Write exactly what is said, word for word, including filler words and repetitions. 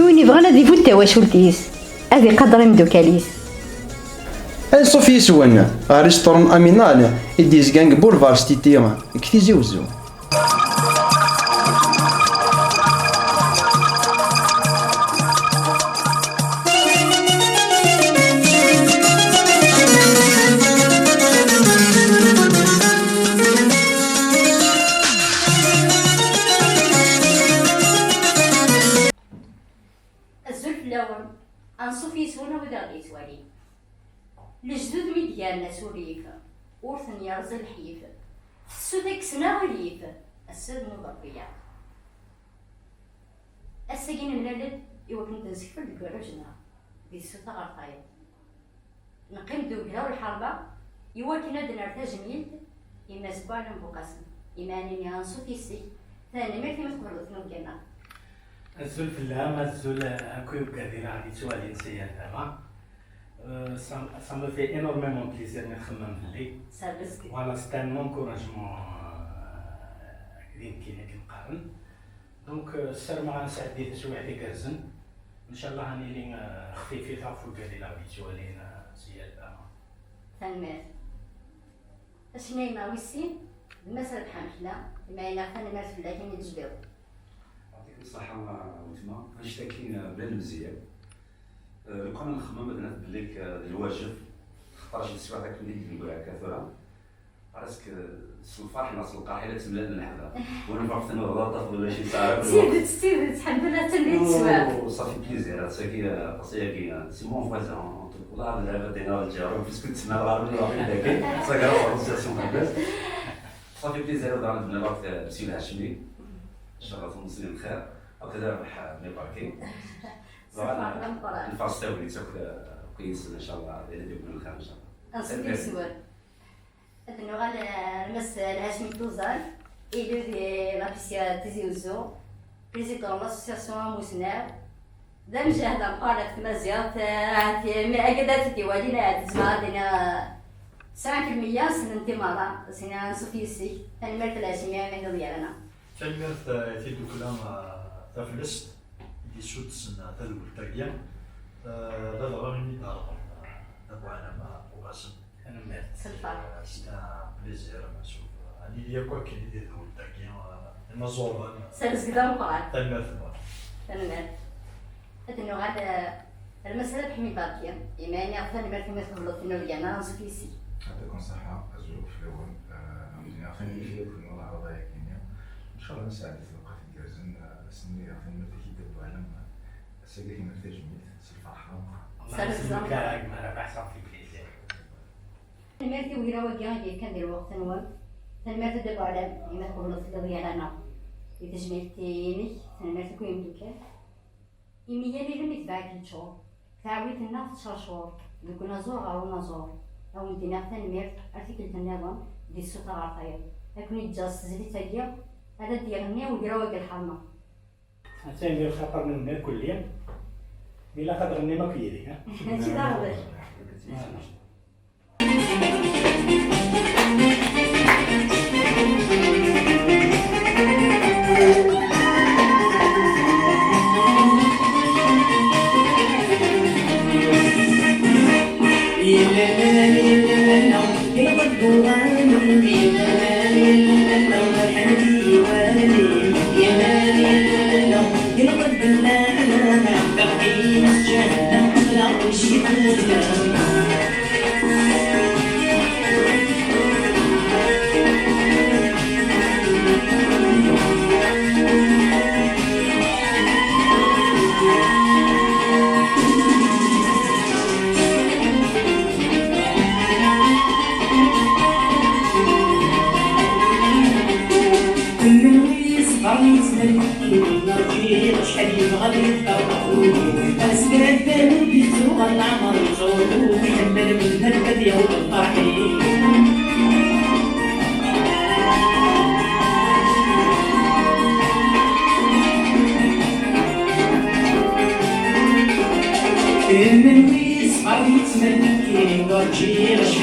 Win yebɣan ad ibudd tawacult-is, ad iqader imeddukal-is. Anṣuf yis-wen ɣer restaurant Aminal i d-yezgan deg Boulevard Stiti deg Tizi Wezzu. Azul fell-awen, anṣuf yis-wen a wid aɣ-d-yettwalin. Lejdud mi d-garen asurif, ur ten-yerẓi lḥif. Tessut ad kksen aɣilif, ass-a d nnuba n wiyaḍ. Ass-agi nemlal-d i wakken ad d-nsekfel deg warraw-nneɣ, di tsuta ɣer tayeḍ. Neqqim-d ugraw lḥerba i wakken ad d-nerr tajmilt i Mass Buɛlam Buqasem. Iman-nni anṣuf yes-k, tanemmirt imi tqebleḍ tinubga-nneɣ. Azul fell-am, azul akk i ugerdi la ɣ-d-yettwalin si yal tama. Euh, ça, ça me fait énormément plaisir mi txemmem fell-i. Sa rrezq. Voilà, c'est un encouragement, euh, d nekkini i kem-qqaren. Donc, euh, ssarameɣ ad nesɛeddi taswiɛt igerrzen. Ncallah ad nili, euh, xfifit ɣef ugerdi la ɣ-d-yettwalin, euh, si yal tama. Tanemmirt. Acnayma wis sin, d Mass Rabeḥ Amekla, imayen-a tanemmirt fell-ak imi d-tejbiḍ. Yeɛṭikem ṣṣeḥḥa a weltma, annect-agi, eh, bla lemzeyya. Eh, lukan ad nxemmem ad naf belli, eh, d lwajeb, xaṭer acu teswiɛt akken i d-neggra akka tura. Parce que s lferḥ neɣ s lqerḥ i la ttemlalen leḥbab. Win nferḥ tennuɣ d aṭṭaf d ulac i tesɛa. D tidet, d tidet, ḥemdullah, d tamdint teswiɛt. Oh, ça fait plaisir, ass-agi, eh, aṭas-agi, eh, c'est mon voisin, en tout cas, d lɛibad-ina d lǧiran, puisque tsemma ɣer-wen dagi, ça grâce à l'association Fabes. Ça fait plaisir ad d-nniɣ akk Msyu Lhacmi, ncallah tumẓin lxir, akked Rabeḥ Mibarki. Ṣṣeḥḥa d ameqqran. Nfaṛes tagnit akk, akk yid-sen, ncallah, ad d-yegmu lxir, ncallah. Anṣuf yes-wen. Ad nuɣal ar Mass Lhacmi Tuzan, élu di la Pisière Tizi Wezzu, président n l'association Amusnaw, d amjahed ameqqran ɣef tmaziɣt, eh, ahat mi agad ad t-id-iwalin, ahat zemreɣ ad iniɣ, eh, tesɛa lmeyya ssnen-t i merra, sin anṣuf yes-k, tanemmirt a Lhacmi, ayen i d-yerna. Tanemmirt, eh, i tiddukla, eh, taflest i d-yessuddsen, eh, tadwilt-agi, eh, ladɣa imi d-ɛerḍen, eh, d abuɛlam, eh, Uqasem. Tanemmirt. S lferḥ. Eh, c'est un plaisir, meḥsub. Ad nili akk akken i d tadwilt-agi, eh, inaẓuren. S rrezg d ameqqran. Tanemmirt-nwen. Tanemmirt. Ad nuɣal, eh, ar Mass Rabeḥ Mibarki, imayen-a tanemmirt imi tqebleḍ tinubga-nneɣ, anṣuf yes-k. Yeɛṭikum ṣṣeḥḥa, azul akk fell-awen. Eh, am d-nniɣ, tanemmirt i akk n leɛraḍa-agi-nni. Ncallah nesɛeddi-t lewqat igerrzen, eh, ass-nni, tanemmirt-ik i Dda Buɛlam, eh, ass-agi ad k-nerr tajmilt s lferḥ d ameqqran. Allah yesselmek a gma Rabaḥ, ça fait plaisir. Tanemmirt i ugraw-agi i d-yefkan di lweqt-nwen. Tanemmirt a Dda Buɛlam imi tqebleḍ fell-i lɣir-nneɣ. Di tejmilt-inek, tanemmirt akk i imeddukal. Imi yal ilem itbeɛ-it lecɣal, taɛwit-nneɣ tettcercur deg unaẓur ɣer unaẓur. Ad wen-d-iniɣ tanemmirt ar tikkelt nniḍen di tsuta ɣer tayeḍ. Ad ken-id-ǧǧeɣ s tezlit-agi, ad d-iɣenni ugraw-agi lḥerma. Attan di lxaṭer-nwen irkelli, mi ilaq ad ɣennim akk yid-i, ha? Mačči d aɣbel. Kunwi yeṣbren yettmerkil, nerǧi acḥal yebɣa ad yeffeɣ. Asefrak d anubit tuɣal leɛmer yeẓur, iḥemmel melmal ad yaweḍ lferḥ-is. Kunwi yeṣbren yettmerkil, nerǧi